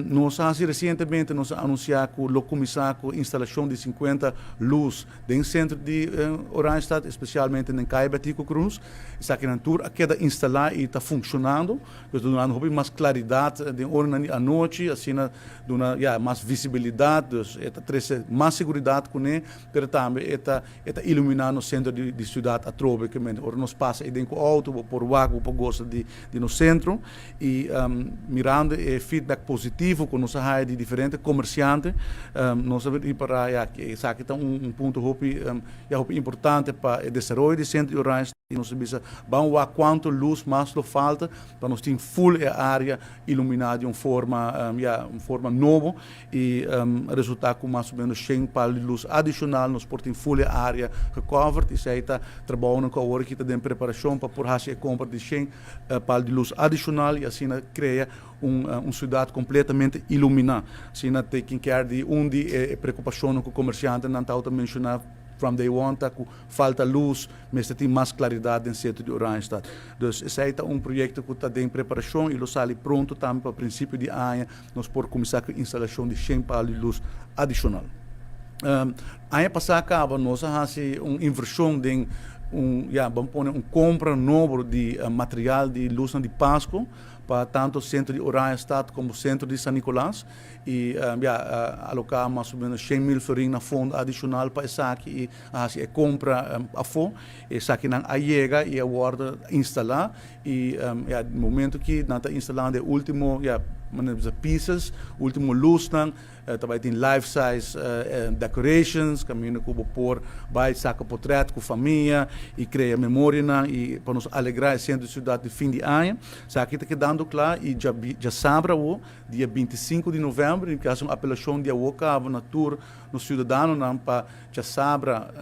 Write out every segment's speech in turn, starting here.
Nos resientemente nos a anunsiá ku lo kuminsá ku instalashon di 50 lus den sentro di Oranjestad, espesialmente na Kaya Betico Croes. Esakinan tur a keda instalá i ta funshonando. Dus dunando hopi mas klaridat den ora di anochi, asina duna, ja, mas visibilidat, dus e ta trese mas seguridat kuné, pero tambe e ta iluminá e sentro di siudat atrobe, ke men ora nos pasa i den ku outo, bo por wak, bo por gosa di nos sentro. I mirando e feedback positivo ku nos a haya di diferente komersiante, nos a ripará, ja, ku esaki ta un punto hopi, ja, hopi importante pa e desaroyo di sentro di Oranjestad. I nos a bisa, ban wak kuantu lus mas lo falta pa nos tin full e área iluminá di un forma, ja, un forma nobo i resultá ku mas o ménos 100 palu di lus adishonal nos por tin full e área gecovered. Esei ta trabou ku awor aki ta den preparashon pa por hasi e kompra di 100 palu di lus adishonal i asina krea un siudat kompletamente iluminá. Asina taking care di un di e preokupashon ku komersiantenan ta menshoná from day one, ta ku falta lus, mester tin mas klaridat den sentro di Oranjestad. Dus esei ta un proyekto ku ta den preparashon i lo sali pronto tambe pa prinsipio di aña nos por kuminsá ku instalashon di 100 palu di lus adishonal. Aña pasá kaba nos a hasi un invershon den un, ja, ban pone un kompra nobo di material di lus di Pasku pa tantu sentro di Oranjestad komo sentro di San Nicolas i ja, aloká mas o ménos 100 mil florin na fondo adishonal pa esaki i hasi e kompra afó. Esakinan a yega i a wòrdu instalá i ja, momento ku nan ta instalando e último, ja, pieces, último lusnan, tambe tin life size decorations, kaminda ku por bai saka portrèt ku famia i krea memorianan i pa nos alegrá e sentro di siudat di fin di aña. Esaki ta kedando kla i djasabra, dia 25 di novèmber, ku un apelashon di awor kaba na tur nos siudadanonan pa djasabra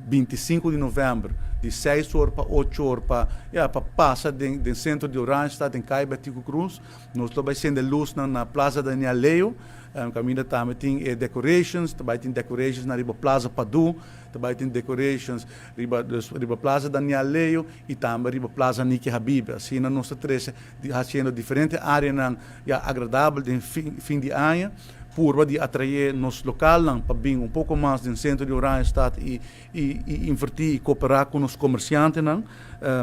25 di novèmber, di 6 or pa 8 or, pa, ja, pa pasa den sentro di Oranjestad, den Kaya Betico Croes. Nos ta bai sende lus na Plaza Daniel Leo, kaminda tambe tin decorations, tambe tin decorations na riba Plaza Padu, tambe tin decorations riba, dus, riba Plaza Daniel Leo i tambe riba Plaza Niki Habib. Asina nos ta trese hasiendo diferente áreanan, ja, agradabel den fin di aña, purba di atraé nos lokalnan pa bin un poko mas den sentro di Oranjestad i invertí i kooperá ku nos komersiantenan.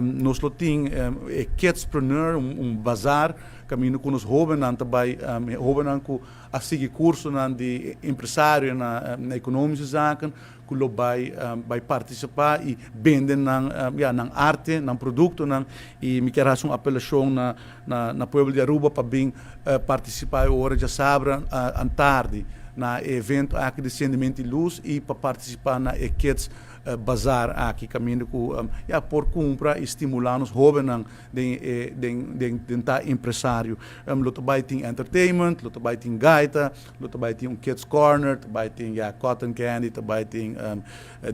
Nos lo tin e Kidspreneur, un bazar, kaminda ku nos hóbennan tambe, hóbennan ku a sigui kursonan di empresario na economische zaken, ku lo bai partisipá i bende nan, ja, nan arte, nan produktonan. I mi ke hasi un apelashon na pueblo di Aruba pa bin partisipá ora djasabra atardi na evento aki di sendimentu di lus i pa partisipá na e Kids Bazar aki, kaminda ku ja, por kumpra i stimulá nos hóbennan den ta empresario. Lo tambe tin entertainment, lo tambe tin gaita, lo tambe tin un kids corner, tambe tin, ja, cotton candy, tambe tin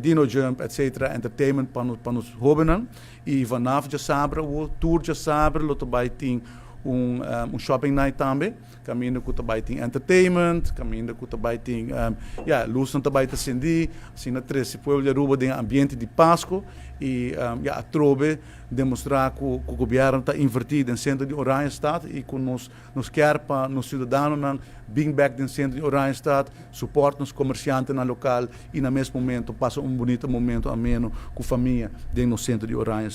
dino jump, etc. Entertainment pa nos hóbennan. I vanaf djasabra, tur djasabra, lo tambe tin un shopping night tambe, kaminda ku tambe tin entertainment, kaminda ku tambe tin, ja, lusnan tambe ta sendí, asina trese pueblo di Aruba den ambiente di Pasku i ja, atrobe demostrá ku gobièrnu ta invertí den sentro di Oranjestad i ku nos ke pa nos siudadanonan bin bèk den sentro di Oranjestad, support nos komersiantenan lokal i na mes momento pasa un bunita momento ameno ku famia den sentro di Oranjestad.